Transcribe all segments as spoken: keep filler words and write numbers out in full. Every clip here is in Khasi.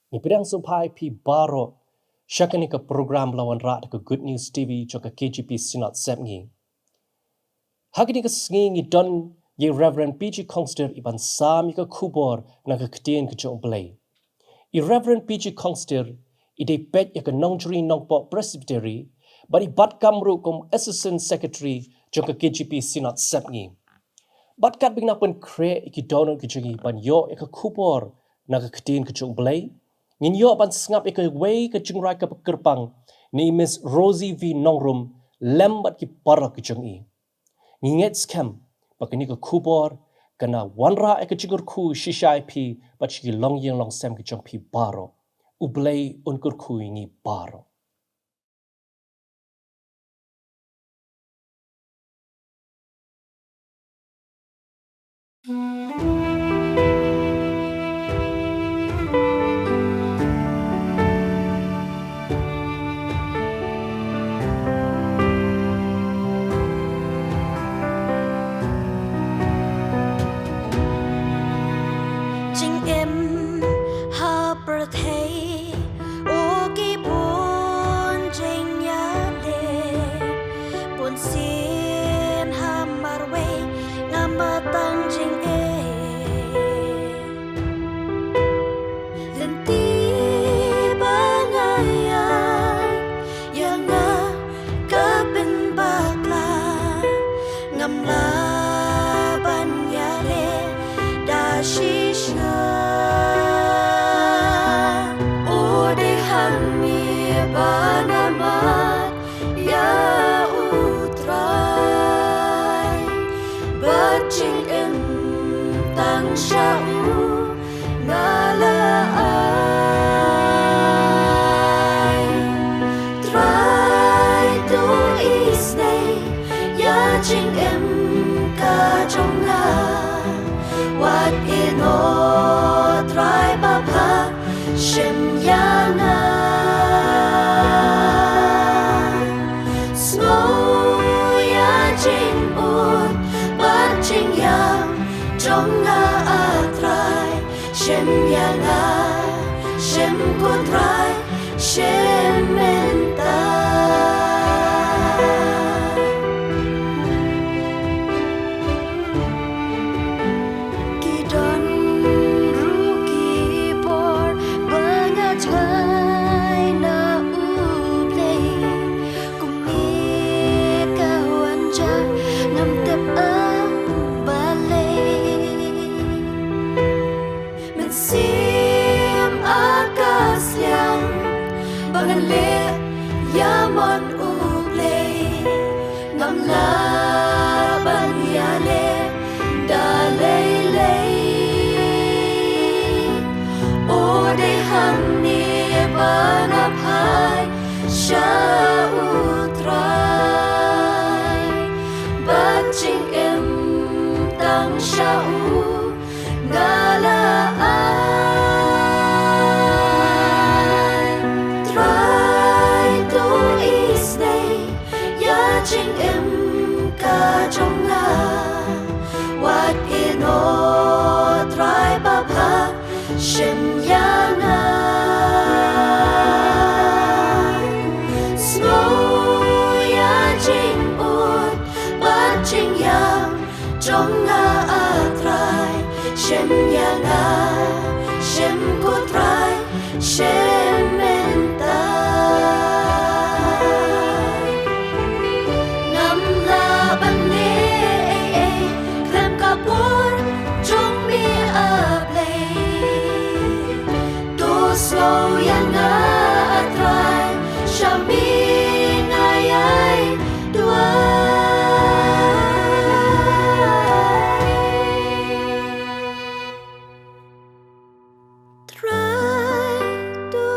Ngi pdiang sngewbha ïa phi baroh sha kane ka program ba la wanrah da ka Good News T V jong ka K J P Synod Sepngi. Ha kane ka sngi ngi don ïa i Reverend P G Khongstier i ban sam ïa ka khubor na ka ktien ka jong U Blei. I Reverend P G Khongstier i dei peit ïa ka Nongjri Nongpoh Presbytery bad i bat kam ruh kum Assistant Secretary jong ka K J P Synod Sepngi. Bad katba ngin ïa pynkhreh ïa ki dohnud ki jong ngi ban ïoh ïa ka khubor na ka ktien ka jong U Blei, ngin ïoh ban sngap ïa kawei ka jingrwai kaba kyrpang na i Miss Rosie V Nongrum lem bad ki paralok ki jong i. Ngi ngeit skhem ba kane ka khubor kan wanrah ïa ka jingkyrkhu shisha ïa phi bad sha ki longïing longsem ki jong phi baroh. U Blei un kyrkhu ïa ngi baroh. Jingim ha pyrthei, u ki bun jingïaleh, bun sien ha marwei, ngam tang jingeh. Lynti ba nga ïaid ïa nga ka pynbakla, ngam lah ban ïaleh da shisha. U dei hangne ba nga mad ïa U Trai, bad jingim tang sha u nga la ai. Trai to isynei ïa jingim ka jong nga. Wat ïehnoh Trai ba pha shim ïa nga. Sngew ïa jingud bad jingïam jong nga, ah Trai. Shim ïa nga, shim ko Trai, shim mynta. Ki don ruh ki por ba nga jngai na U Blei, kumne ka wan jia ngam tip ïa balei. Mynsiem a ka sliang ba ngan leh ïa mon U Blei, ngam lah ban ïaleh da lei lei. U dei hangne ba nga phai sha U Trai, bad jingim tang sha u nga la ai. Trai to isynei ïa jingim ka jong nga. Wat ïehnoh Trai ba pha shim ïa nga. Sngew ïa jingud bad jingïam jong nga, ah Trai. Shim ïa nga, shim ko Trai, shim mynta. Ngam lah ban leh ei ei khlem ka bor jong me, ah Blei. To sngew ïa nga, ah Trai, sha me nga ïai duwai. Trai to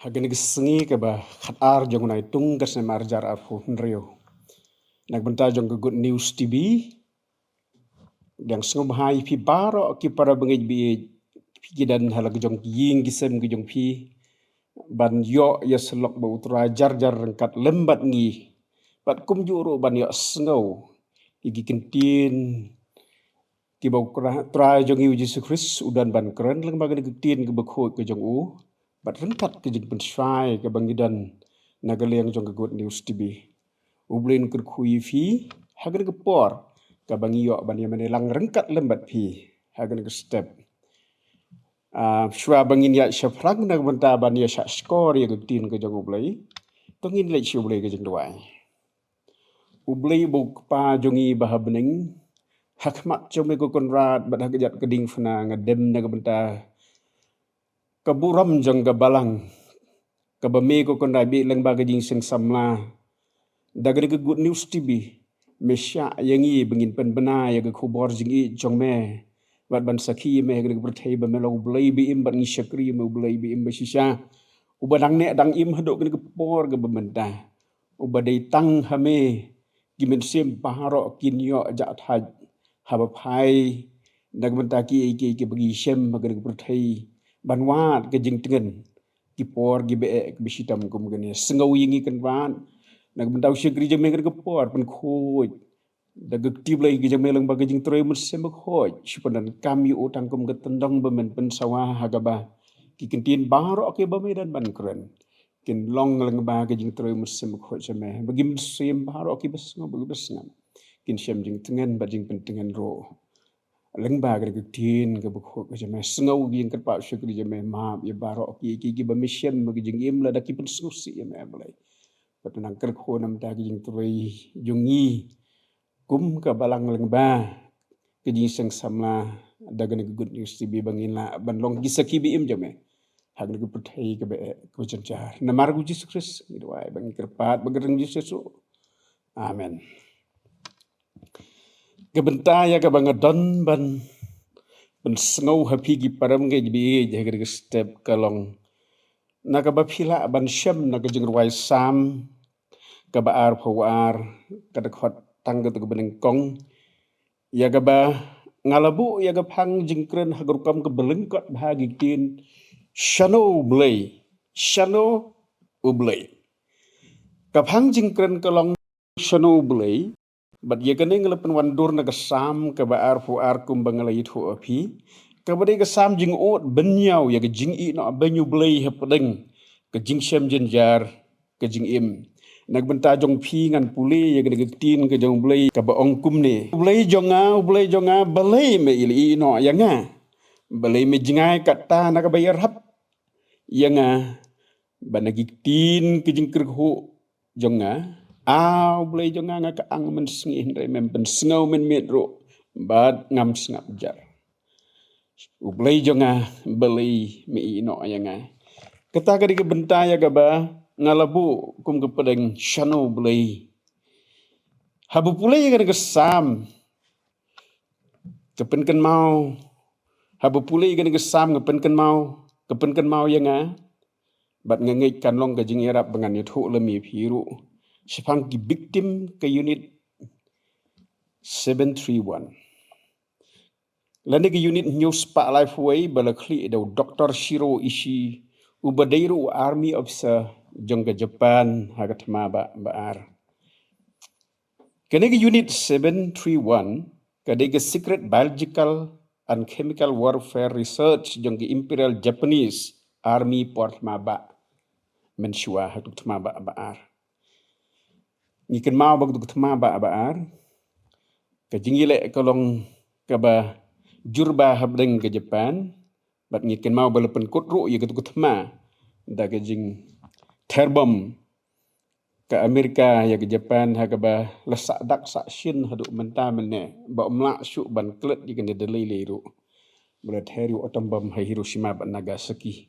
Ha kane ka sngi kaba khatar jong u Naitung ka snem ar hajar arphew hynriew, na ka bynta jong ka Good News T V, dang sngewbha ïa phi baroh ki para bangeit ba ïeit, phi ki don ha la ka jong ki ïing ki sem ki jong phi, ban ïoh ïa syllok ba U Trai jar jar ryngkat lem bad ngi, bad kumjuh ruh ban ïoh sngew ïa ki ktien kiba U Kra-, Trai jong ngi U Jisu Khrist u don ban kren lyngba kane ka ktien kaba khuid ka jong u, bad ryngkat ka jingpynshai kaba ngi don na ka liang jong ka Good News T V. U Blei un kyrkhu ïa phi ha kane ka por kaba ngi ïoh ban ïa mane lang ryngkat lem bad phi ha kane ka step. Ah, shuwa ba ngin ïaid shaphrang na ka bynta ban ïa shah shkor ïa ka ktien ka jong U Blei, to ngin leit sha U Blei ka jingduwai. U Blei uba U Kpa jong ngi ba ha bneng, ha khmat jong me ko Kynrad bad ha kjat ka diengphna nga dem na ka bynta ka burom jong ka balang kaba me ko Kynrad bieit lyngba ka jingseng samla da kane ka Good News T V. Me shah ïa ngi ba ngin pynbna ïa ka khubor jingïeit jong me, bad ban sakhi ïa me ha kane ka pyrthei ba me long U Blei ba im, bad ngi shakri ïa me U Blei ba im ba shisha, uba dang neh dang im haduh kane ka por kaba mynta, uba dei tang ha me ki mynsiem baroh kin ïoh jahthait haba phai na ka bynta kiei kiei kiba ngi shem ha kane ka pyrthei, ban wad ka jingtngen ki por kiba eh kiba shitom kum kane. Sngew ïa ngi Kynrad na ka bynta u shakri jong me ha kane ka por, pynkhuid da ka kti Blei ka jong me lyngba ka jingtrei Mynsiem Bakhuid, shu pyndonkam ïa u tang kum ka tyndong ba men pynsawa, ha kaba ki ktien baroh kiba me don ban kren kin long lyngba ka jingtrei Mynsiem Bakhuid jong me, ba ki mynsiem baroh kiba sngew bad kiba sngap kin shem jingtngen bad jingpyntngen ruh lyngba ka ktien kaba khuid ka jong me. Sngew ka jingkyrpad shakri jong me, map ïa baroh ki, ki, kiba me shem ha ka jingim lada ki pynsngewsih ïa me, A Blei. Bad nang kyrkhu namar ka jingtrei jong ngi kum ka balang lyngba ka jingseng samla da kane ka Good News T V, ba ngin lah ban long ki sakhi ba im jong me ha kane ka pyrthei kaba eh kaba jynjar. Namar U Jisu Khrist ngi duwai bad ngi kyrpad, ba ka kyrteng U Jisu. Amen. Ka bynta ïa kaba nga don ban pynsngew ha phi ki para bangeit ba ïeit ha kane ka step ka long na kaba phi lah ban shem na ka jingrwai Salm kaba arphew ar, ka dkhot tang kata kaba nyngkong, ïa kaba nga la buh ïa ka phang jingkren ha ka rukom kaba lyngkot bha ha ki ktien, Shano U Blei? Shano U Blei? Ka phang jingkren ka long, Shano U Blei? Bad ïa kane nga la pynwandur na ka Salm kaba arphew ar kumba nga la ïathuh ha phi, kaba dei ka Salm jingud bynñiaw ïa ka jingïehnoh beiñ U Blei hapdeng ka jingshem jynjar ka jingim. Na ka bynta jong phi ngan pule ïa kane ka ktien ka jong U Blei kaba ong kumne: U Blei jong nga, U Blei jong nga, balei me i la ïehnoh ïa nga? Balei me jngai katta na kaba ïarap ïa nga bad na ki ktien ka jingkyrkhu jong nga? A U Blei jong nga, nga kyang mynsngi, hynrei mem pynsngew mynmiet ruh bad ngam sngap jar. U Blei jong nga, balei me ïehnoh ïa nga? Kata ka dei ka bynta ïa kaba nga la buh kum ka pdeng, Shano U Blei? Haba pule ïa kane ka Salm, ka pynkynmaw, haba pule ïa kane ka Salm ka pynkynmaw, ka pynkynmaw ïa nga, bad nga ngeit kan long ka jingïarap ba ngan ïathuh lem ïa phi ruh shaphang ki victim ka unit seven three one. Lane ka unit hynñiew spah laiphew wei ba la khlieh da u Doctor Shiro Ishii, uba dei ruh u army officer jong ka Japan ha ka thma ba, ba ar. Kane ka unit seven three one ka dei ka Secret Biological and Chemical Warfare Research jong ka Imperial Japanese Army por thma ba mynshuwa ha ka thma ba, ba ar. Ngi kynmaw ba ka thma ba, ba ar, ka jingïaleh ka long kaba jur ba hapdeng ka Japan, bad ngi kynmaw ba la pynkut ruh ïa ka thma da ka jingther bom ka Amerika ïa ka Japan, ha kaba la sah dak sah shin haduh mynta mynne ba ym lah shuh ban klet ïa kane da lei lei ruh, ba la ther ïa u atom bom ha Hiroshima bad Nagasaki.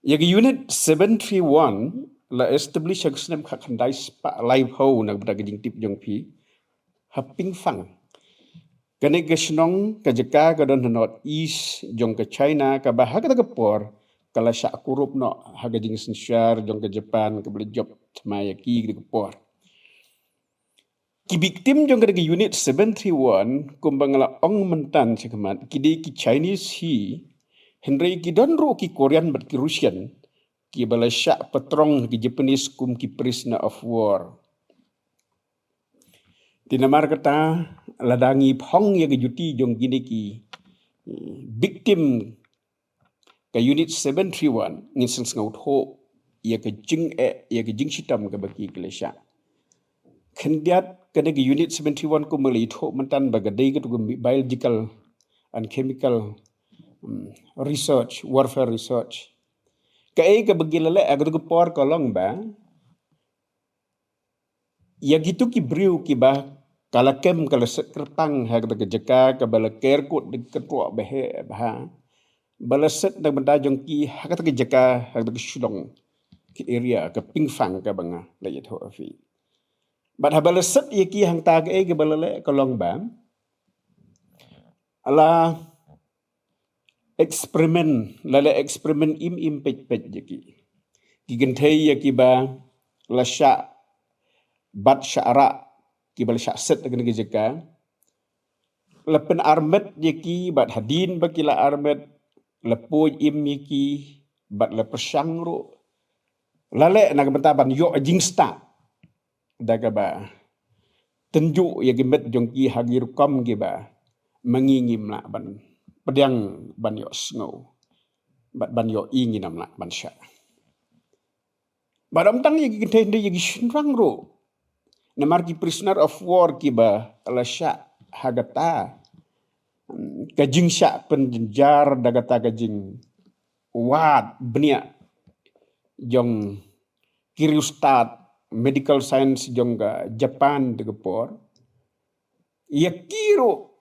Ïa ka unit seven three one la establish ha ka snem khatkhyndai spah laiphew na ka bynta ka jingtip jong phi, ha Pingfang. Kane ka shnong, ka jaka ka don ha north east jong ka China, kaba ha kata ka por ka la shah kurup noh ha ka jingsynshar jong ka Japan kaba la jop thymmai ïa ki ha kata ka por. Ki victim jong kata ka Unit seven three one, kumba nga la ong mynta shakhmat, ki dei ki Chinese hi, hynrei ki don ruh ki Korean bad ki Russian, kiba la shah patrong ha ki Japanese kum ki prisoner of war. Te namar kata, lada ngi phong ïa ka duty jong kine ki, eh, victim ka Unit seven three one, ngin sa sngewthuh ïa ka jingeh, ïa ka jingshitom kaba ki la shah. Khyndiat kane ka Unit seven three one kumba la ithuh mynta ba ka dei katu ka biological and chemical, um, research, warfare research. Kaei kaba ki la leh ha katu ka por ka long ba ïa kitu ki briew kiba ka la kem, ka la set kyrpang ha kata ka jaka kaba la ker kut da ka kynroh ba heh bha, ba la set na ka bynta jong ki ha kata ka jaka, ha kata ka shnong, ka area, ka Pingfang kaba nga la ïathuh ha phi. Bad haba la set ïa ki hangta, kaei kaba la leh ka long ba la experiment, la leh experiment im im peit peit ïa ki. Ki kynthei ïa kiba la shah bat shah rah, kiba la shah set ha kane ka jaka, la pynarmet ïa ki, bad hadien ba ki la armet, la poi im ïa ki, bad la pyrshang ruh. La leh na ka bynta ban ïoh jingstad da kaba tynjuh ïa ki met jong ki ha ki rukom kiba ma ngi ngim lah ban pdiang ban ïohsngew, bad ban ïohi ngin ym lah ban shah. Bad ym tang ïa ki kynthei, hynrei ïa ki shynrang ruh. Namar ki prisoner of war kiba la shah ha kata, hmm, ka jingshah pynjynjar da kata ka jingwad bniah jong ki riewstad medical science jong ka Japan ha kata ka por. Ïa ki ruh,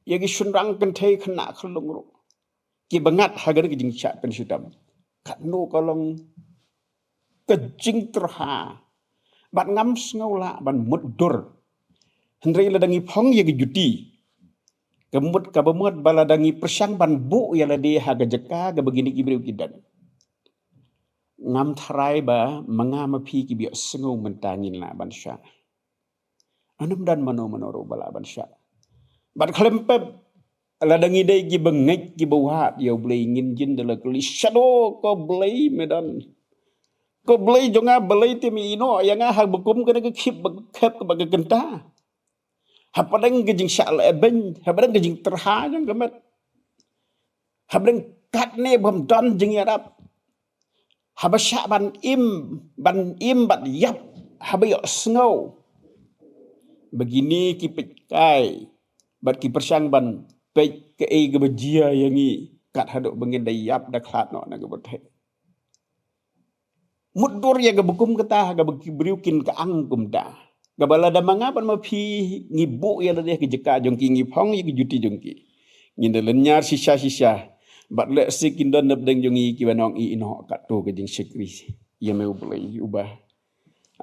ïa ki shynrang kynthei khynnah khyllung ruh, kiba ngat ha kane ka jingshah pynshitom. Katno ka long ka jingtyrha. Bad ngam sngew lah ban mutdur. Hynrei lada ngi phong ïa ka duty, ka mut kaba mut ba lada ngi pyrshang ban buh ïa lade ha ka jaka kaba kine ki briew ki don, ngam tharai ba ma nga ma phi kiba ïohsngew mynta ngin lah ban shah. Ym don mano mano ruh ba lah ban shah. Bad khlem pep, lada ngi dei kiba ngeit kiba wad ïa U Blei, ngin jin da la kylli, shadoh, ko Blei me don? Ko Blei jong nga, balei te me ïehnoh ïa nga ha kaba kum kane ka khep ba khep kaba ka kynta? Hapdeng ka jingshah lehbeiñ, hapdeng ka jingtyrha jong ka met, hapdeng katne bym don jingïarap, haba shah ban im, ban im bad ïap, haba ïohsngew ba kine ki peitkai bad ki pyrshang ban peit kaei kaba jia ïa ngi, kat haduh ba ngin da ïap da khlad noh na ka pyrthei. Mutdur ïa kaba kum kata ha kaba ki briew kin ka ang kumta. Kaba lada ma nga bad ma phi ngi buh ïa lade ha ka jaka jong ki, ngi phong ïa ka duty jong ki, ngin da lynñiar shisha shisha. Bad lehse kin don napdeng jong ngi kiba ong, ïehnoh katto ka jingshakri ïa me U Blei uba,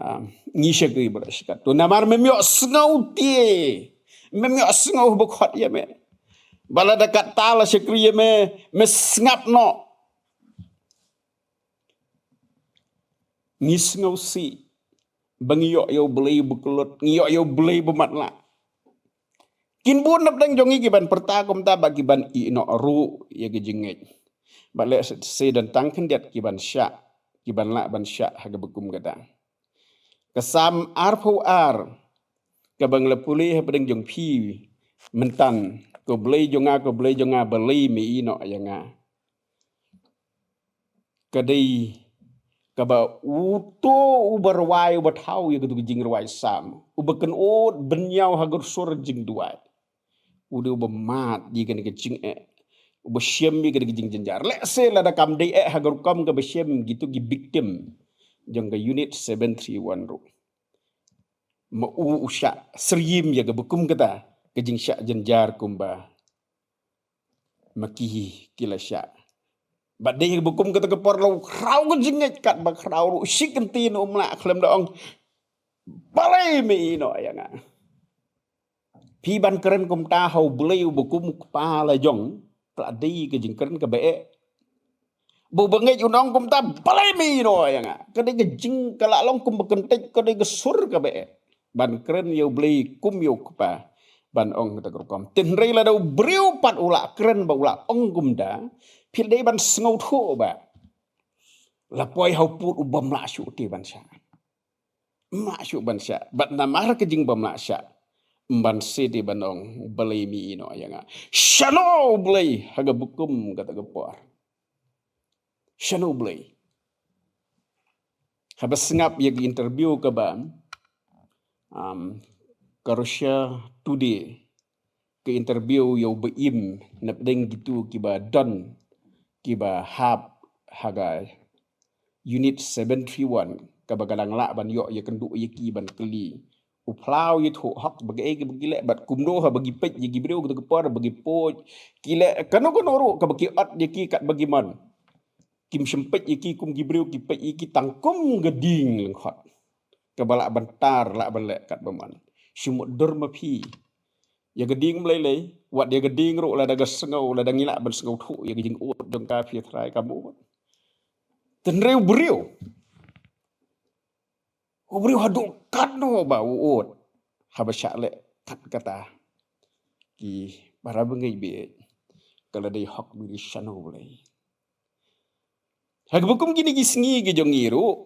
ah, ngi shakri bad shakri katto. Namar mem ïohsngew te, mem ïohsngew ba khot ïa me. Ba lada kata la shakri ïa me, me sngap noh. Ngi sngewsih ba ngi ïoh ïa U Blei ba kyllut, ngi ïoh ïa U Blei ba matlah. Kin bun napdeng jong ngi kiban pyrta kumta bad kiban ïehnoh ruh ïa ka jingngeit. Bad lehse don tang khyndiat kiban shah, kiban lah ban shah ha kaba kum kata. Ka Salm arphew ar, kaba nga la pule hapdeng jong phi mynta, ko Blei jong nga, ko Blei jong nga, balei me ïehnoh ïa nga? Ka dei kaba uto uba rwai, uba thaw ïa katu ka jingrwai Salm, uba kynnoh bynñiaw ha ka sur jingduwai, u dei uba mad ïa kane ka jingeh, uba shem ïa kane ka jingjynjar. Lehse lada kam dei eh ha ka rukom kaba shem kitu ki victim jong ka Unit seven three one ruh, ma u u shah syriem ïa kaba kum kata ka jingshah jynjar kumba ma ki hi ki la shah. Bad dei ha kaba kum kata ka por la u khraw ka jingngeit, katba khraw ruh shi kyntien um lah khlem da ong, balei me ïehnoh ïa nga? Phi ban kren kumta ha U Blei uba kum u Kpa la jong, ka la dei ka jingkren kaba eh. Ba u bangeit un ong kumta, balei me ïehnoh ïa nga. Ka dei ka jing ka la long kum ba kyntait, ka dei ka sur kaba eh. Ban kren ïa u Blei kum ïa u kpa. Ban ong kata ka rukom. Hynrei lada u briew pat u la kren ba u la ong kumta, phi dei ban sngewthuh ba la poi ha u pud u bym lah shuh te ban shah. Ym lah shuh ban shah. Bad namar ka jing bym lah shah, ban siti ban ong, balei me ïehnoh ïa nga. Shano u Blei ha kaba kum kata ka por. Shano u Blei. Haba sngap ïa ka interview kaba, um, ka Russia Today, ka interview ïa u ba im napdeng kitu kiba don, kiba hap ha ka unit seven three one, kaba ka dang lah ban ïoh ïakynduh ïa ki ban kylli. U phlaw ïathuh hok ba ki ei kiba ki leh bad kumno haba ki peit ïa ki briew kata ka por ba ki poi. Ki leh kano kano ruh kaba ki ot ïa ki katba ki mon. Kim shym peit ïa ki kum ki briew, ki peit ïa ki tang kum ka ding lyngkot. Kaba lah ban tar, lah ban leh katba mon. Shu mutdur ma phi. Ïa ka ding Blei lei, wat ïa ka ding ruh lada ka sngew, lada ngi lah ban sngewthuh ïa ka jingud jong ka, phi trai, ka mut. Hynrei u briew. U briew haduh katno ba u ud. Haba shah leh kat kata. Ki para bangeit bieit. Ka la dei hok bri, shano u Blei. Ha kaba kum kine ki sngi ki jong ngi ruh,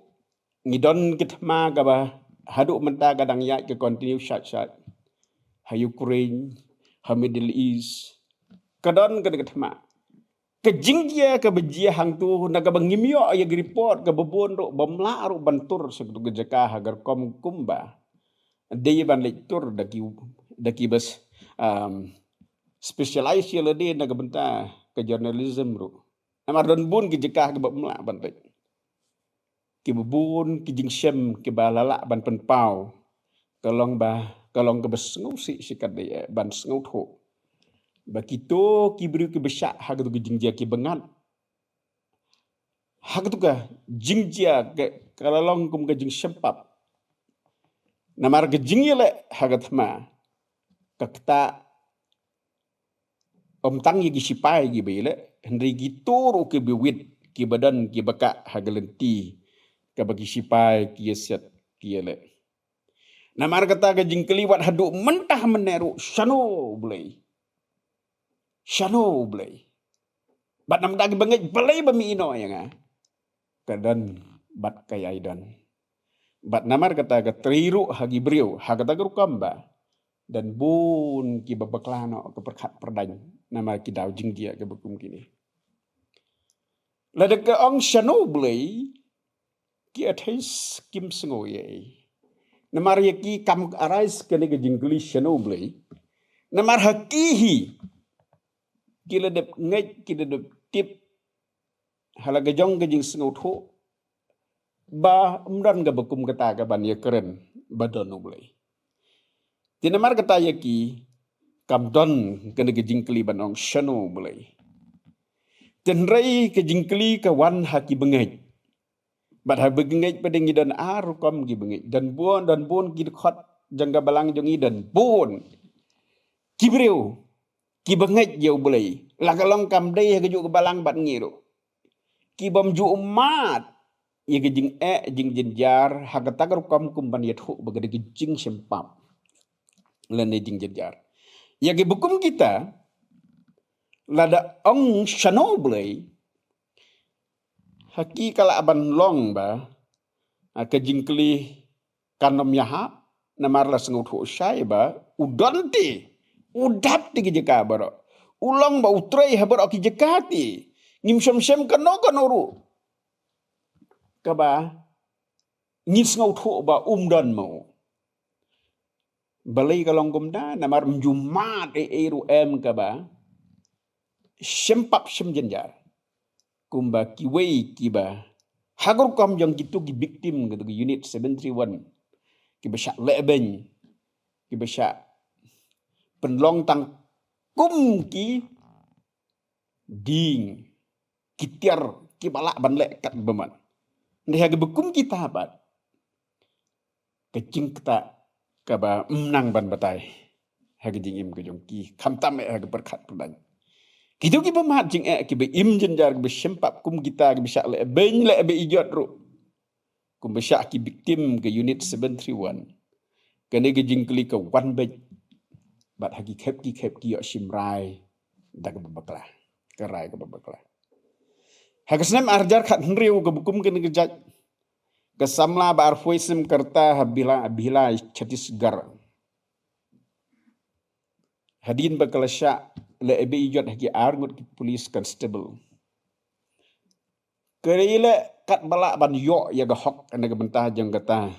ngi don ka thma kaba haduh mynta ka dang ïaid ka continue shait shait. Ha Ukraine, ha Middle East, ka don kane ka thma. Ka jingjia kaba jia hangtu, na kaba ngim ïoh ïa ka report kaba bun ruh, bym lah ruh ban tur sha katu ka jaka ha ka rukom kumba dei ban leit tur da ki, da ki bas, um, specialize ïa lade na ka bynta ka journalism ruh. Namar don bun ki jaka kiba ym lah ban leit. Kiba bun ki jingshem kiba la lah ban pynpaw. Ka long ba, ka long kaba sngewsih shikatdei eh ban sngewthuh ba kito ki briew kiba shah ha katu ka jingjia kiba ngat ha katu ka jingjia ka, ka la long kum ka jingshem pap. Namar ka jingïaleh ha ka thma, ka ktah ym tang ïa ki sipai kiba ïaleh, hynrei kito ruh kiba wit, kiba don, kiba kah ha ka lynti kaba ki sipai ki ïasiat ki ïaleh. Namar kata ka jingkylli wat haduh mynta mynne ruh, shano u Blei. Shano u Blei. Bad namar kata ki bangeit, balei ba me ïehnoh ïa nga. Ka don bad ka ïai don. Bad namar kata ka trei ruh ha ki briew, ha kata ka rukom ba don bun kiba bakla noh ka pyrkhat pyrdaiñ namar ki daw jingjia kiba kum kine. Lada ka ong shano u Blei, ki atheist kim sngew ei ei. Namar ïa ki kam arise kane ka jingkylli shano u Blei. Namar ha ki hi ki la dep ngeit, ki la dep tip ha la ka jong ka jingsngewthuh ba ym don kaba kum kata ka ban ïakren ba don u Blei. Te namar kata ïa ki kam don kane ka jingkylli ban ong shano u Blei. Hynrei ka jingkylli ka wan ha ki bangeit. Bad ha ki bangeit pat ngi don ar rukom ki bangeit. Don bun, don bun ki dkhot jong ka balang jong ngi, don bun ki briew kiba ngeit ïa u Blei. La ka long kam dei ha kajuh ka balang bad ngi ruh. Ki bym ju mad ïa ka jingeh jingjynjar ha kata ka rukom kum ban ïathuh ba ka dei ka jingshem pap lane jingjynjar. Ïa kiba kum kita, lada ong shano u Blei, ha ki ka lah ban long ba, ah, ka jingkylli kan ym ïahap, namar la sngewthuh shai ba u don te, u dap te ki jaka baroh. U long ba u trei ha baroh ki jaka te. Ngim shym shem kano kano ruh kaba ngi sngewthuh ba um don mo. Balei ka long kumta, namar ym ju mad ei ei ruh em kaba shem pap shem jynjar. Kumba kiwei kiba ha ka rukom jong kitu ki victim katu ki unit seven three one, kiba shah lehbeiñ, kiba shah pynlong tang kum ki dieng, ki tiar, kiba lah ban leh katba mon. Hynrei ha kiba kum kita pat, ka jingktah kaba ym nang ban batai ha ka jingim ka jong ki, khamtam eh ha ka pyrkhat pyrdaiñ. Kito kiba mad jingeh, kiba im jynjar, kiba shim pap kum kita, kiba shah leh beiñ leh beiñ ijot ruh, kumba shah ki victim ka Unit seven three one. Kane ka jingkylli ka wan beit. Bad ha ki khep ki khep ki ïoh shim rai da kaba bakla, ka rai kaba bakla. Ha ka snem arhajar khathynriew kaba kum kane ka jait, ka samla ba arphew snem ka rta ha Bhilai, Bhilai, Chhattisgarh, hadien ba ka la shah leh beiñ ijot ha ki arngut ki police constable, ka la ïaleh katba lah ban ïoh ïa ka hok na ka bynta jong kata.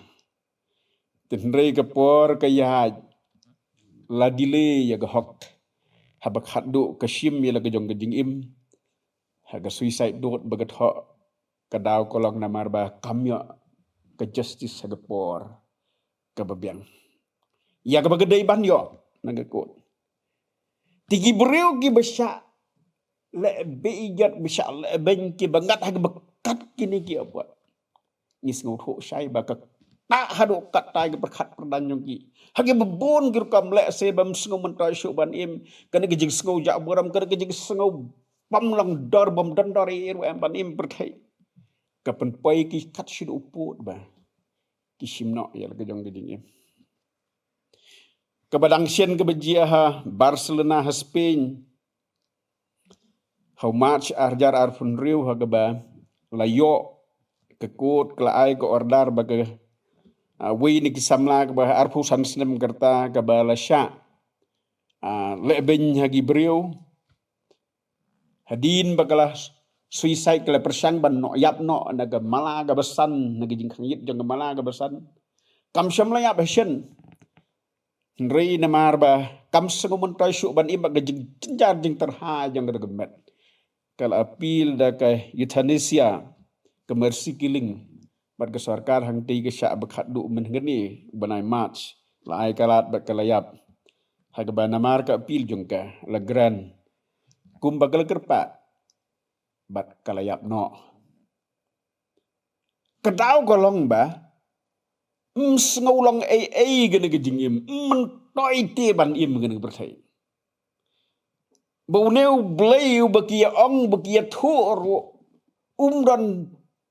Hynrei ka por ka ïaid, la delay ïa ka hok. Haba khatduh ka shim ïa la ka jong ka jingim ha ka suicide note ba ka thoh, ka daw ka long namar ba kam ïoh ka justice ha ka por kaba biang ïa kaba ka dei ban ïoh na ka court. Te ki briew kiba shah leh beiñ ijot, ba shah leh beiñ, kiba ngat ha kaba kat kine ki apot, ngi sngewthuh shai ba ka ktah haduh katta ka pyrkhat pyrdaiñ jong ki. Ha kiba bun ki rukom, lehse bym sngew myntoi shuh ban im, kane ka jingsngew jah burom, kane ka jingsngew bym long dor, bym don dor ei ei ruh em ban im pyrthei, ka pynpoi ki kat shaduh pud ba ki shim noh ïa la ka jong ka jingim. Kaba dang shen kaba jia ha Barcelona ha Spain, ha u March arhajar arphew hynriew, ha kaba la ïoh ka court, ka la ai ka order ba ka, ah, wei na ki samla kaba arphew san snem ka rta, kaba la shah, ah, leh beiñ ha ki briew, hadien ba ka la suicide, ka la pyrshang ban noh, ïap noh na ka mala kaba san, na ka jingkhang ïit jong ka mala kaba san. Kam shym la ïap ha shen. Hynrei namar ba kam sngew myntoi shuh ban im bad ka jingjynjar jingtyrha jong ka da ka met, ka la appeal da ka euthanasia, ka mercy killing. Bad ka sorkar hangtei ka shah ba khatduh mynhynnin u bnai March, la ai ka lad bad ka la ïap. Ha kaba namar ka appeal jong ka la grant, kumba ka la kyrpad, bad ka la ïap noh. Ka daw ka long ba ym sngew long ei ei kane ka jingim, ym myntoi te ban im kane ka pyrthei. Ba une U Blei uba ki ïa ong, ba ki ïathuh ruh, um don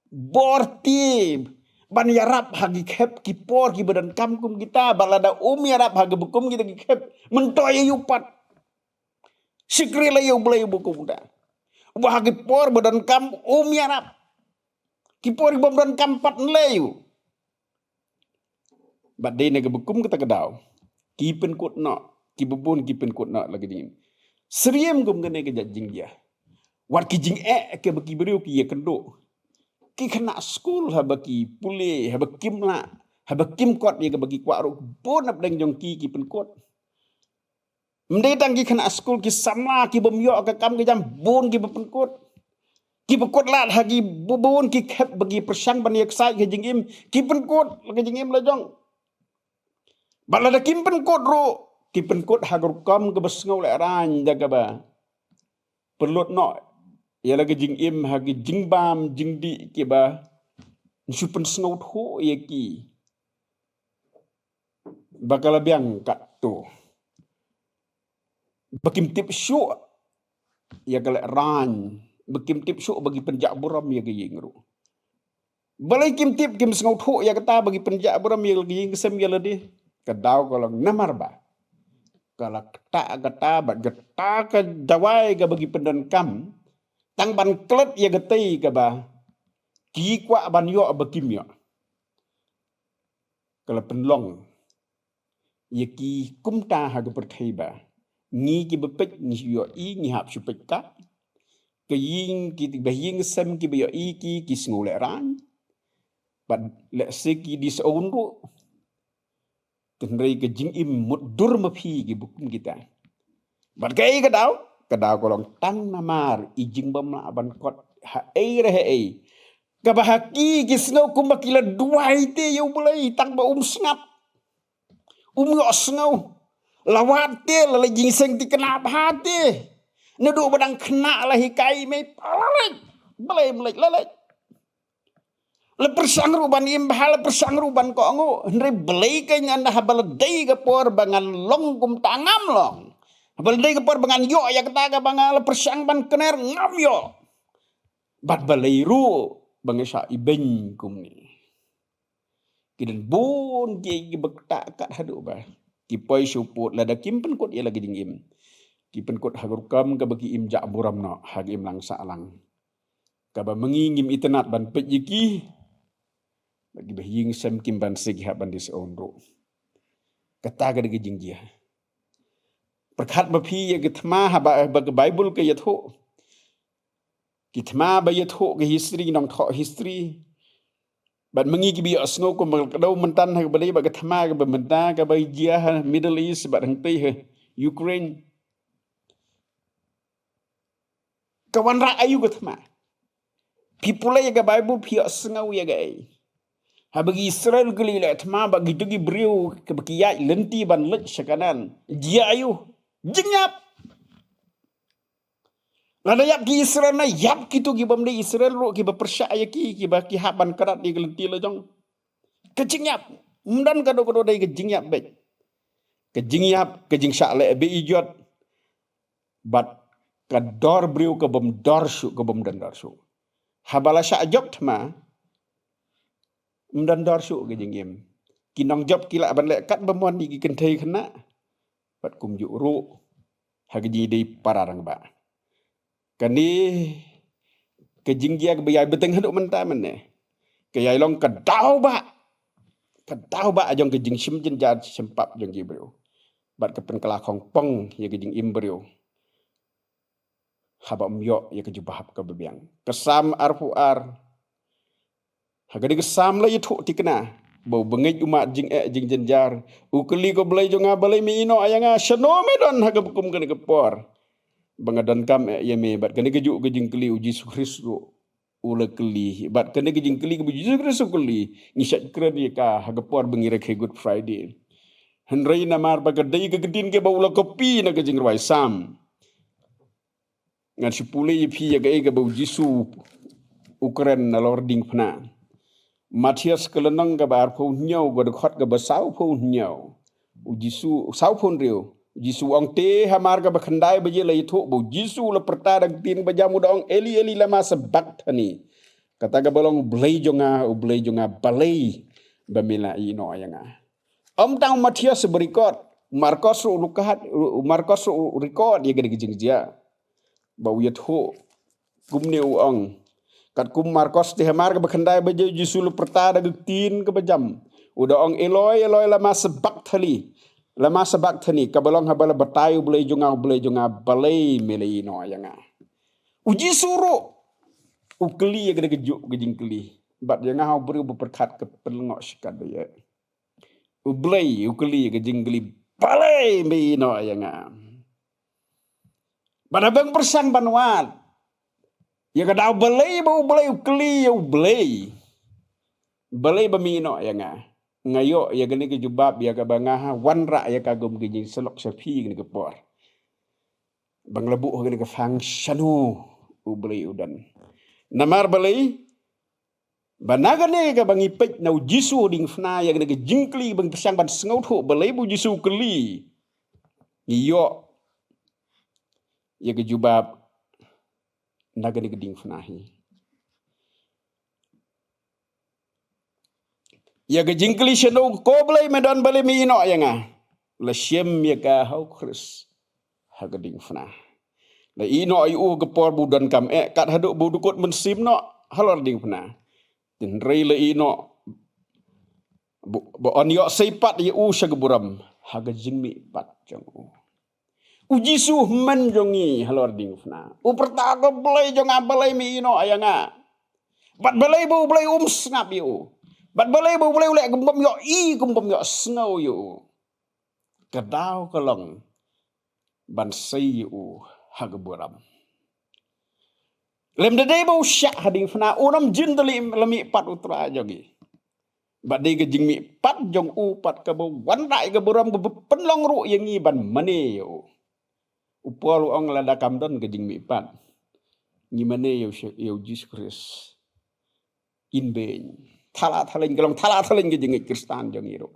bor te ban ïarap ha ki khep ki por kiba donkam kum kita. Ba lada um ïarap ha kaba kum kita ki khep, myntoi aïu pat? Shakri la ïa U Blei uba kumta, uba ha ki por ba donkam um ïarap, ki por bym donkam pat, ne la ïa u? Bad dei na kaba kum kata ka daw ki pynkut noh, kiba bun ki pynkut noh la ka jingim. Syriem kum kane ka jait jingjia, wat ki jingeh kiba ki briew ki ïakynduh, ki khynnah skul haba ki pule, haba kim lah, haba kim kot ïa kaba ki kwah ruh, bun na pdeng jong ki ki pynkut. Ym dei tang ki khynnah skul, ki samla ki bym ïoh ka kam ka jam, bun kiba pynkut. Kiba kut lad ha ki bu-, bun ki khep ba ki pyrshang ban ïaksaid ka jingim, ki pynkut la ka jingim la jong. Bad lada kim pynkut ruh, ki pynkut ha ka rukom kaba sngew lehraiñ, da kaba pynlut noh ïa la ka jingim ha ki jingbam jingdih kiba shu pynsngewthuh ïa ki ba ka la biang katto. Ba kim tip shuh ïa ka lehraiñ, ba kim tip shuh ba ki pynjah burom ïa ka ïing ruh. Balei kim tip, kim sngewthuh ïa kata ba ki pynjah burom ïa ka ïing ka sem ïa lade? Ka daw ka long namar ba ka la ktah kata, bad kata ka dawai kaba ki pyndonkam tang ban klet ïa katei kaba ki kwah ban ïoh ba kim ïoh. Ka la pynlong ïa ki kumta ha ka pyrthei ba ngi kiba peit ngi ïohi, ngi hap shu peit ka, ka ïing, kiba ïing sem kiba ïohi ki, ki sngew lehraiñ. Bad lehse ki disown ruh. Hynrei ka jingim mutdur ma phi kiba kum kita. Bad kaei ka daw? Ka daw ka long tang namar i jingbymlah ban kot ha ei re ha ei, kaba ha ki, ki sngew kumba ki la duwai te ïa U Blei, tang ba um sngap, um ïohsngew. La wad te, la leit jingïaseng thikna bha te. Naduh ba dang khynnah la hikai mei, la leit. Balei ym leit, la leit. La pyrshang ruh ban im bha, la pyrshang ruh ban kohnguh. Hynrei balei kein ynda haba la dei ka por ba ngan long kumta ngam long? Haba la dei ka por ba ngan ïoh ïa kata kaba nga la pyrshang ban kner, ngam ïoh. Bad balei ruh ba nga shah ibeiñ kumne. Ki don bun kiei kiba ktah kat haduh ba ki poi sha u pud, lada kim pynkut ïa la ka jingim, ki pynkut ha ka rukom kaba ki im jah burom noh, ha ka imlang sahlang, kaba ma ngi ngim itynnad ban peit ïa ki. Bad kiba ha ïing sem kim banse ki hap ban die sha un ruh. Kata ka dei ka jingjia. Pyrkhat ma phi ïa ka thma haba, ba ka Baibl ka ïathuh. Ki thma ba ïathuh ka history, nongthoh history. Bad ma ngi kiba ïohsngew kumba ka dei mynta ha kaba dei bad ka thma kaba mynta kaba jia ha Middle East bad hangtei ha Ukraine. Ka wanrah aïu ka thma? Phi pule ïa ka Baibl phi ïohsngew ïa kaei? Haba ki Israel ki leh thma bad kito ki briew kiba ki ïaid lynti ban leit sha Kanaan, jia aïu? Jingïap. Lada ïap ki Israel na ïap kito kibym dei Israel ruh kiba pyrshah ïa ki, kiba ki hap ban krat ïa ka lynti la jong. Ka jingïap. Ym don kano kano, dei ka jingïap beit. Ka jingïap, ka jingshah leh beit ijot. Bad ka dor briew kabym dor shuh, kabym don dor shuh. Haba la shah jop thma, ym don dor shuh ka jingim. Ki nongjop ki lah ban leh katba mon ïa ki kynthei khynnah. Bad kumjuh ruh ha ka jingïadei para rangbah. Kane ka jingjia kaba ïai bteng haduh mynta mynne ka ïai long ka daw ba, ka daw ba jong ka jingshim jynjar shim pap jong ki briew. Bad ka pynkylla khongpong ïa ka jingim briew haba ym ïoh ïa ka jubab kaba biang. Ka Salm arphew ar, ha kane ka Salm la ïathuh thikna ba u bangeit u mad jingeh jingjynjar. U kylli, ko Blei jong nga, balei me ïehnoh ïa nga? Shano me don ha kaba kum kane ka por ba nga donkam eh ïa me? Bad kane kajuh ka jingkylli u Jisu Khrist ruh u la kylli. Bad kane ka jingkylli kaba u Jisu Khrist u kylli, ngi shait kren ïa ka ha ka por ba ngi rakhe Good Friday. Hynrei namar ba ka dei ka ktien kaba u la copy na ka jingrwai Salm, ngan shu pule ïa phi ïa kaei kaba u Jisu u kren nalor diengphna. Mathaios ka lynnong kaba arphew hynñiew, ka dkhot kaba sawphew hynñiew. U Jisu, sawphew hynriew. U Jisu u ong, te hamar kaba khyndai baje la ïathuh ba u Jisu u la pyrta da ka ktien ba jam, u da ong, Eli, Eli, lama sabakthani? Kata kaba long, U Blei jong nga, U Blei jong nga, balei ba me la ïehnoh ïa nga? Ym tang u Mathaios ba record, u Markos ruh u record, u Markos ruh u record ïa kane ka jingjia. Ba u ïathuh kumne, u ong, katkum Markos, te hamar kaba khyndai baje u Jisu u la pyrta da ka ktien kaba jam, u da ong, Eloi, Eloi, lama sabakthani? Lama sabakthani? Kaba long, haba la batai, U Blei jong nga, U Blei jong nga, balei me la ïehnoh ïa nga? U Jisu ruh u kylli ïa kane kajuh ka jingkylli. Bad ïa nga ha u briew ba pyrkhat ka pynlyngngoh shikatdei. U Blei u kylli ka jingkylli, balei me ïehnoh ïa nga? Bad haba nga pyrshang ban wad ïa ka daw balei ba U Blei u kylli ïa U Blei, balei ba me ïehnoh ïa nga, nga ïoh ïa kane ka jubab ïa kaba nga ha wanrah ïa ka kum ka jingsyllok sha phi kane ka por, ba nga la buh ha kane ka phang, shano U Blei u don. Namar balei? Ba na kane kaba ngi peit na u Jisu ha diengphna, ïa kane ka jingkylli ba ngi pyrshang ban sngewthuh balei ba u Jisu u kylli, ngi ïoh ïa ka jubab na kane ka diengphna hi. Ïa ka jingkylli shano, ko Blei me don, balei me ïehnoh ïa nga, la shim ïa ka ha u Khrist ha ka diengphna. La ïehnoh ïa u ha ka por ba u donkam eh, kat haduh ba u dkut mynsiem noh halor diengphna. Hynrei la ïehnoh ba, ba yn ïoh sei pat ïa u sha ka burom ha ka jingmihpat jong u. U Jisu, u Hynmen jong ngi halor diengphna, u pyrta, ko Blei jong nga, balei me ïehnoh ïa nga? Bad balei ba U Blei um sngap ïa u? Bad balei ba U Blei u leh kum bym ïohi, kum bym ïohsngew ïa u? Ka daw ka long ban sei ïa u ha ka burom. Lymda dei ba u shah ha diengphna, un ym jin tylli la mihpat u Trai jong ngi. Bad dei ka jingmihpat jong u pat kaba wanrah ïa ka burom, kaba pynlong ruh ïa ngi ban mane ïa u. U Paul u ong, lada kam don ka jingmihpat, ngi mane ïa u Shi-, ïa u Jisu Khrist in vain. Thala thaleng, ka long thala thaleng ka jingngeit Khristan jong ngi ruh.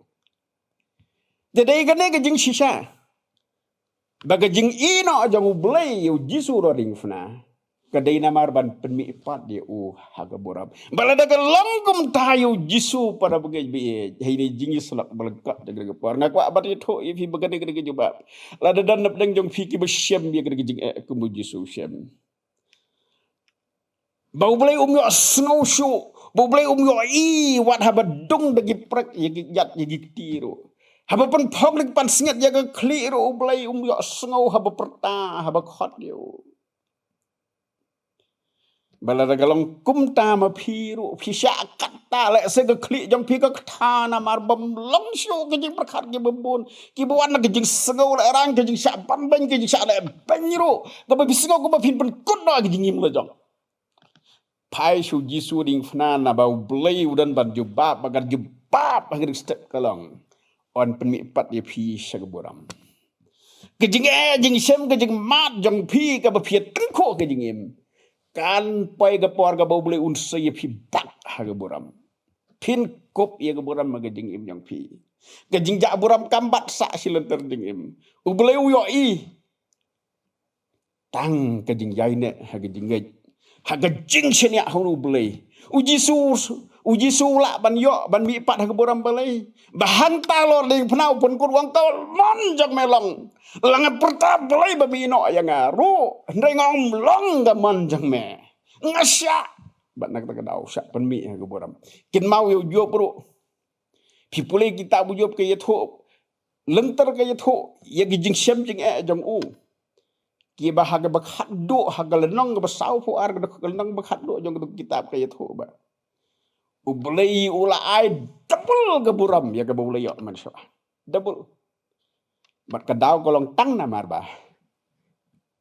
Te dei kane ka jingshisha. Ba ka jingïehnoh jong U Blei ïa u Jisu u Nongpynim, ka dei namar ban pynmihpat ïa u ha ka burom. Ba lada ka long kumta ïa u Jisu, para bangeit ba ïeit, ha kane ka jingïasyllok ba lyngkot jong kane ka por, nga kwah ban ïathuh ïa phi ba kane ka dei ka jubab. Lada don napdeng jong phi kiba shem ïa kane ka jingeh kum u Jisu u shem, ba U Blei um ïohsngew shuh, ba U Blei um ïohi wat haba dung da ki prek ïa ki kjat ïa ki kti ruh. Haba pynphong da ki pansngiat ïa ka khlieh ruh U Blei um ïohsngew haba pyrta, haba khot ïa u. Ba lada ka long kumta ma phi ruh, phi shah katta, lehse ka khlieh jong phi ka ktah namar bym long shuh ki jingpyrkhat kiba bun, kiba wan na ka jingsngew lehraiñ, ka jingshah banbeiñ, ka jingshah lehbeiñ ruh, kaba phi sngew kumba phin pynkut noh ïa ka jingim la jong. Phai sha u Jisu u Nongpynim, naba U Blei u don ban jubab, ba ka jubab ha kane ka step ka long, un pynmihpat ïa phi sha ka burom. Ka jingeh jingshem, ka jingmad jong phi kaba phi ïa tyngkhuh ka jingim, kan poi ka por kaba U Blei un sei ïa phi bak ha ka burom. Phin kup ïa ka burom ha ka jingim jong phi. Ka jingjah burom kam bat sah shi lynter jingim. U Blei u ïohi tang ka jingïaineh ha ka jingngeit, ha ka jingshaniah ha U Blei. U Jisu, u Jisu u lah ban ïoh, ban mihpat ha ka burom balei? Ba hangta halor diengphna u pynkut u ong, ka mon jong me long. La nga pyrta balei ba me ïehnoh ïa nga ruh, hynrei nga ong long ka mon jong me. Nga shah. Bad na kata ka daw shah pynmih ha ka burom. Kynmaw ïa u Job ruh. Phi pule kitab u Job ka ïathuh, lynter ka ïathuh ïa ki jingshem jingeh jong u, kiba ha kaba khatduh, ha ka lynnong kaba sawphew ar, ka lynnong ba khatduh jong ka kitab ka ïathuh ba U Blei u la ai double ka burom ïa kaba u la ïoh mynshuwa. Double. Bad ka daw ka long tang namar ba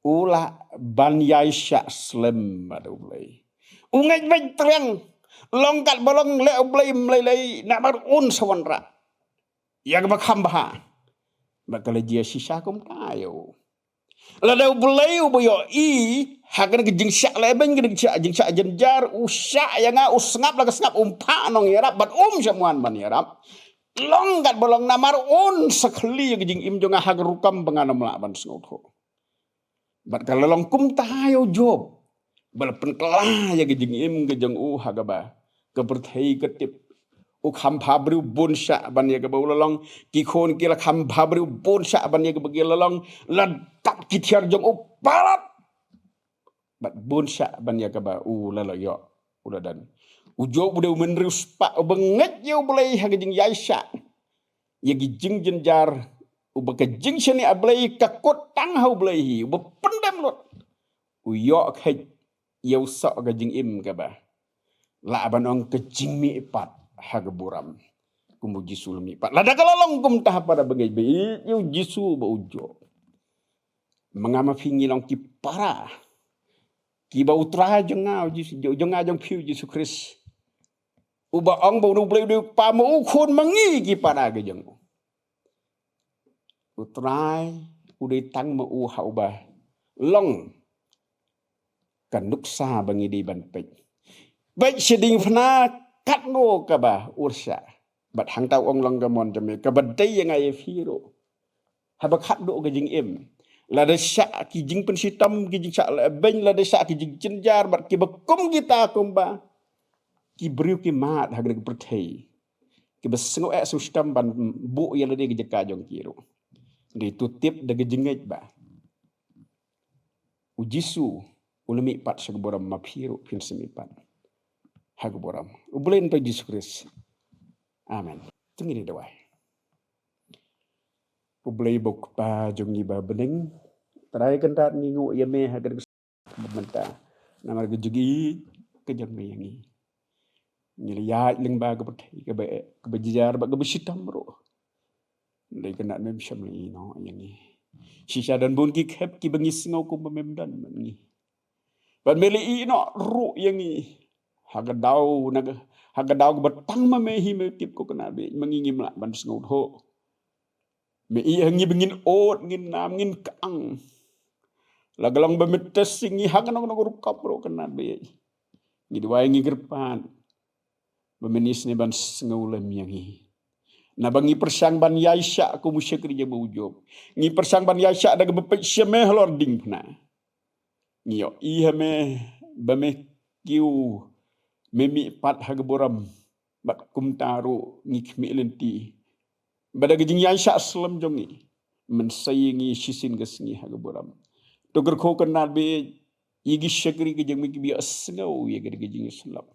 u lah ban ïaishah slem bad U Blei. U ngeit beit triang, long kat ba long, leh U Blei ym lei lei, namar un sa wanrah ïa kaba kham bha. Bad ka la jia shisha kumta ïa u. Lada U Blei uba ïohi ha kane ka jingshah lehbeiñ, kane ka jingshah, jingshah jynjar, u shah ïa nga, u sngap la ka sngap, um phah nongïarap bad um shym wan ban ïarap. Long kat ba long, namar un sa khylli ïa ka jingim jong nga ha ka rukom ba ngan ym lah ban sngewthuh. Bad ka la long kumta ïa u Job, ba la pynkylla ïa ka jingim ka jong u ha kaba ka pyrthei ka tip. U kham bha briew bun shah ban ïa kaba u la long. Ki khun ki la kham bha briew bun shah ban ïa kaba ki la long. La dap ki thiar jong u palat. Bad bun shah ban ïa kaba u la la ïoh, u la don. U Job u dei u bynriew spah uba ngeit ïa U Blei ha ka jingïaishah ïa ki jingjynjar, uba ka jingshaniah Blei ka kut tang ha U Blei hi, uba pyndem lut. U ïoh kheit ïa u soh ka jingim kaba lah ban ong ka jingmihpat ha ka burom, kum u Jisu u la mihpat. Lada ka la long kumta, para bangeit ba ïeit, ïa u Jisu ba u juh. Ma nga ma phi ngi long ki para kiba U Trai jong nga, u Jisu, jong nga jong phi u Jisu Khrist, uba ong ba u U Blei u dei u Kpa, ma u Khun, ma ngi ki para ka jong u. U Trai u dei tang ma u ha uba long ka nuksa ba ngi dei ban peit. Peit sha diengphna katno kaba u la shah. Bad hangta u ong long ka mon jong me, kaba dei ïa nga ïa phi ruh. Haba khatduh ka jingim, lada shah ki jingpynshitom, ki jingshah lehbeiñ, lada shah ki jingjynjar bad kiba kum kita, kumba ki briew ki mad ha kane ka pyrthei, kiba sngew eh sngewshitom ban buh ïa lade ka jaka jong ki ruh. Dei to tip da ka jingngeit ba u Jisu u la mihpat sha ka burom, ma phi ruh phin sa mihpat ha ka burom. U Blei un pynpaw ïa u Jisu Khrist. Amen. To ngin ïa duwai. U Blei ba u Kpa jong ngi ba bneng, Trai, kynrad ngi nguh ïa me ha kane ka mynta namar ka jingïeit ka jong me ïa ngi. Ngi la ïaid lyngba ka pyrthei kaba, kaba jyar bad kaba shitom ruh, hynrei kynrad mem shym la ïehnoh ïa ngi. Shisha don bun ki khep kiba ngi sngew kumba mem don bad ngi. Bad me la ïehnoh ruh ïa ngi ha ka daw, na ka, ha ka daw kaba tang ma me hi me tip, ko kynrad beit, ma ngi ngim lah ban sngewthuh. Me ïohi ha ngi ba ngin ud, ngin nam, ngin kang. La ka long ba me test ïa ngi ha kano kano ka rukom ruh, kynrad beit. Ngi duwai, ngi kyrpad ba men isynei ban sngewlem ïa ngi. Naba ngi pyrshang ban ïaishah kum u shakri jong me u Job. Ngi pyrshang ban ïaishah da kaba peit sha me halor diengphna. Ngi ïohi ha me ba me kiew, me mihpat ha ka burom. Bad kumta ruh ngi khmih lynti ba da ka jingïaishah slem jong ngi, men sa ïa ngi shisien ka sngi ha ka burom. To kyrkhu kynrad bad ïa ki shakri ki jong me kiba ïohsngew ïa ka da ka jingïasyllok,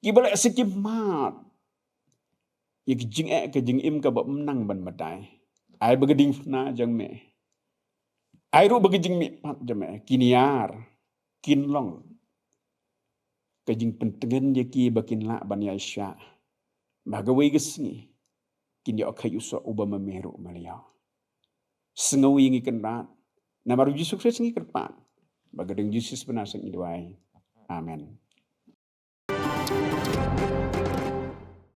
kiba leh sa ki mat ïa ka jingeh ka jingim kaba ym nang ban batai. Ai ba ka diengphna jong me, ai ruh ba ka jingmihpat jong me kin ïar, kin long ka jingpyntngen ïa ki ba kin lah ban ïaishah, ba kawei ka sngi kin ïoh kheit u soh uba ma me ruh me la ïoh. Sngew ïa ngi kynrad. Namar u Jisu Khrist ngi kyrpad. Ba ka ding Jisu Khrist bynta sa ngi duwai. Amen.